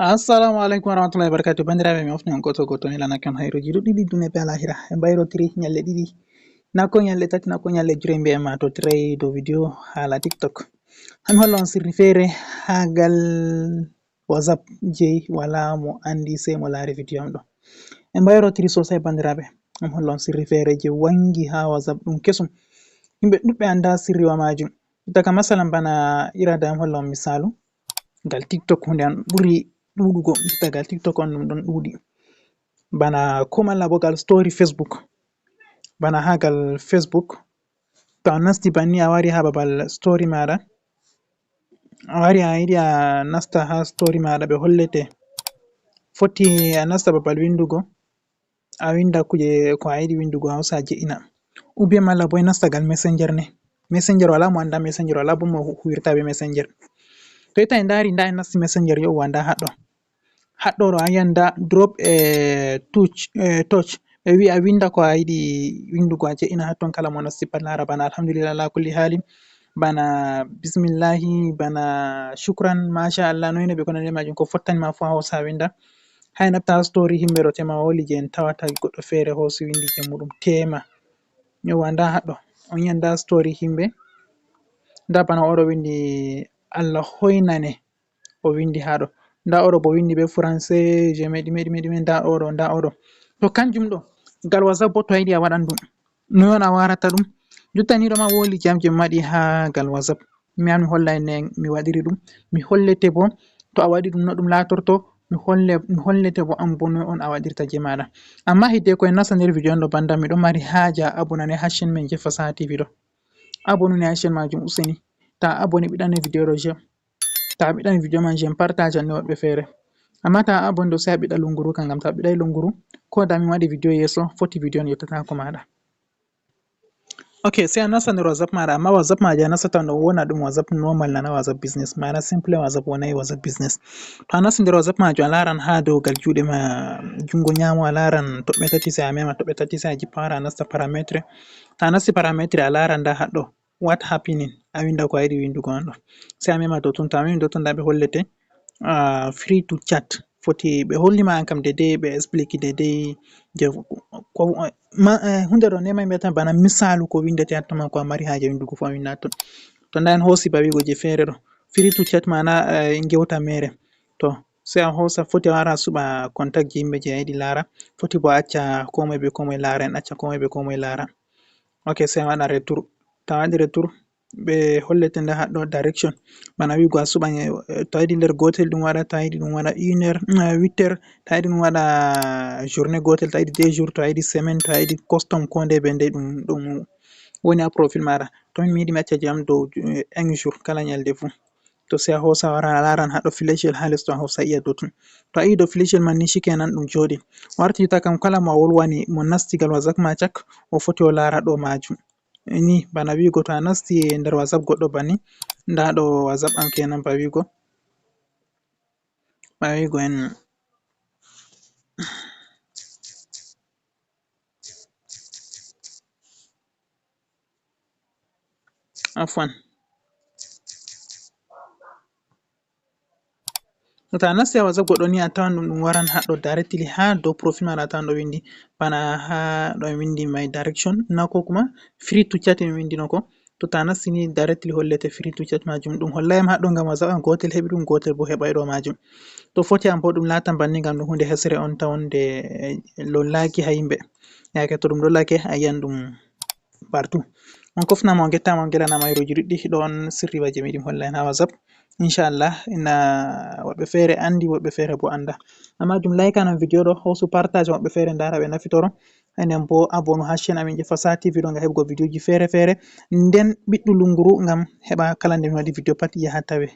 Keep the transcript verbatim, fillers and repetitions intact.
Assalamu alaikum warahmatullahi wabarakatuh. Bandiraɓe, mi ofni on goto goto, mi lana kon hayruji ɗuɗɗi ɗi duniya be alahira. En mbayrotiri ñalɗe ɗiɗi, na ko ñalɗe tati, na ko ñalɗe joyi, mbiyen ma to tiray dow video haala TikTok. Hami holla on sirri feere haa gal WhatsApp jey wala mo andi sey mo laari video am ɗo. En mbayrotiri sosai bandiraɓe. Hami holla on sirri feere je wangi haa WhatsApp ɗum kesum. Yimɓe ɗuɗɓe anda sirri wa majum. Jotta ka masalan bana ira da hami holla on misalu. Gal TikTok hunde an ɓuri ɗuɗugo. Jotta gal TikTok on ɗum ɗon ɗuɗi. Bana ko malla bo gal story Facebook. Bana haa gal Facebook. To a nasti banni a wari haa babal story maɗa. A wari a yiɗi a nasta haa story maɗa ɓe hollete. Foti a nasta babal windugo. A winda kuje ko a yiɗi windugo a hosa a je'ina. Ou bien malla bo a nasta gal Messenger ne. Messenger wala mo anda Messenger wala bo mo hu-, huwirta be Messenger. To ita en ndari nda en nasti Messenger yo wanda haɗɗo. Haɗɗo ɗo a yi'an nda drop e touch, e touch. Ɓe wi'a winda ko a yiɗi windugo a je'ina hatton kala mo nasti pat lara bana alhamdulillah ala kulli halin. Bana bismillahi, bana shukran, masha Allah, noy no ɓe ko nandi majum ko fottani ma fu a hosa a winda. Hay nafta story himɓe ɗo tema woli je en tawata goɗɗo feere hosi windi je muɗum tema. Yowwa nda haɗɗo. On yi'an nda story himɓe. Nda bana oɗo windi Allah hoynane. O windi haa ɗo. Nda oɗo bo windi be français, je meɗi, meɗi, meɗi, meɗi, nda oɗo, nda oɗo. To kanjum ɗo, gal WhatsApp bo to a yiɗi a waɗan ɗum. Noy on a warata ɗum? Jotta ni ɗo ma woli jam je mi waɗi haa gal WhatsApp. Mi an mi hollay ne mi waɗiri ɗum. Mi hollete bo to a waɗi ɗum no ɗum laatorto. Mi holle, mi hollete bo an bo noy on a waɗirta je maɗa. Amma hidde ko en nasta nder video on ɗo banda miɗo mari haaja a abonane haa chaîne men je Fasaha T V ɗo. Abonane haa chaîne majum useni. Ta abone ɓiɗane video ɗo j'aime. Ta ɓiɗan video man j'aime, partage ni woɓɓe feere. Amma ta abonne ɗo sai a ɓiɗa lunguru ka ngam ta ɓiɗai lunguru ko da min waɗi video yeeso foti video on yottatako maɗa. Ok, sai a nasta nder WhatsApp maɗa amma WhatsApp ma je a nastata ɗo wona ɗum WhatsApp normal nana WhatsApp business mana simple WhatsApp wonai WhatsApp business. To a nasti nder WhatsApp majum a laran ha dow gal juuɗe ma jungo nyamo a laran toɓɓe tati sai a mema toɓɓe tati sai a jippa wara a nasta parametre. To a nasti parametre a laran nda haɗɗo. What happening? A winda ko a yiɗi windugo on ɗo. Sai a mema dow ton, to a memi dow ton nda ɓe hollete ah, free to chat. Foti ɓe holli ma an kam daidai ɓe explique daidai je ko ma eh, hunde ɗo nema mbiyata bana misalu ko windete hatta ma ko a mari haje windugo fu a winda ton. To nda en hosi ba wigo je feere ɗo. Free to chat mana eh, ngewta mere. To sai a hosa foti a wara a suɓa contact je yimɓe je a yiɗi lara. Foti bo a acca komoi be komoi lara en acca komoi be komoi lara. Ok sai a waɗa retour. To a waɗi retour ɓe hollete nda haɗɗo direction. Bana wigo a suɓan eh, to a yiɗi nder gotel ɗum waɗa to a yiɗi ɗum waɗa une heure eh, huit heures to a yiɗi ɗum waɗa journée gotel to a yiɗi deux jours to a yiɗi semaine to a yiɗi custom ko nde be nde ɗum ɗum woni ha profil maɗa. To min mi yiɗi mi acca je am dow eh, un jour kala nyalde fu. To sai a hosa a wara a laran haɗɗo flechel ha les to a hosa a yi'a dow ton. To a yi'i dow flechel man ni shikenan ɗum joɗi. Warti jotta kam kala mo a wolwani mo nasti gal WhatsApp ma cak o foti o lara ɗo majum. Ni bana wigo to a nasti nder WhatsApp goɗɗo banni nda ɗo WhatsApp am kenan ba wigo. Ba wigo en Afwan. To a nasti a WhatsApp goɗɗo ni a tawan ɗum ɗum waran haɗɗo directly ha dow profil maɗa a tawan ɗo windi bana ha ɗo windi my direction na ko kuma free to chat mi windino ko. To ta nasti ni directly hollete free to chat majum ɗum hollai ma haɗɗo ngam WhatsApp an gotel heɓi ɗum gotel bo heɓai ɗo majum. To foti am bo ɗum latan banni ngam ɗum hunde hesre on tawon nde lollaki ha yimɓe. Yake to ɗum lollake a yiyan ɗum partout. On kofnama on gettama on gelanama ayroji ɗuɗɗi ɗo on sirriwa je miɗi holla en ha WhatsApp. Inchallah ina woɓɓe feere andi woɓɓe feere bo anda. Amma ɗum like anon video ɗo hosu partage woɓɓe feere ndara ɓe nafitoro. Enen bo abonu ha chaîne amin je Fasaha T V ɗo ngam heɓugo videoji feere feere. Nden ɓiɗɗu lunguru ngam heɓa kala nde mi waɗi video pat yaha tawe.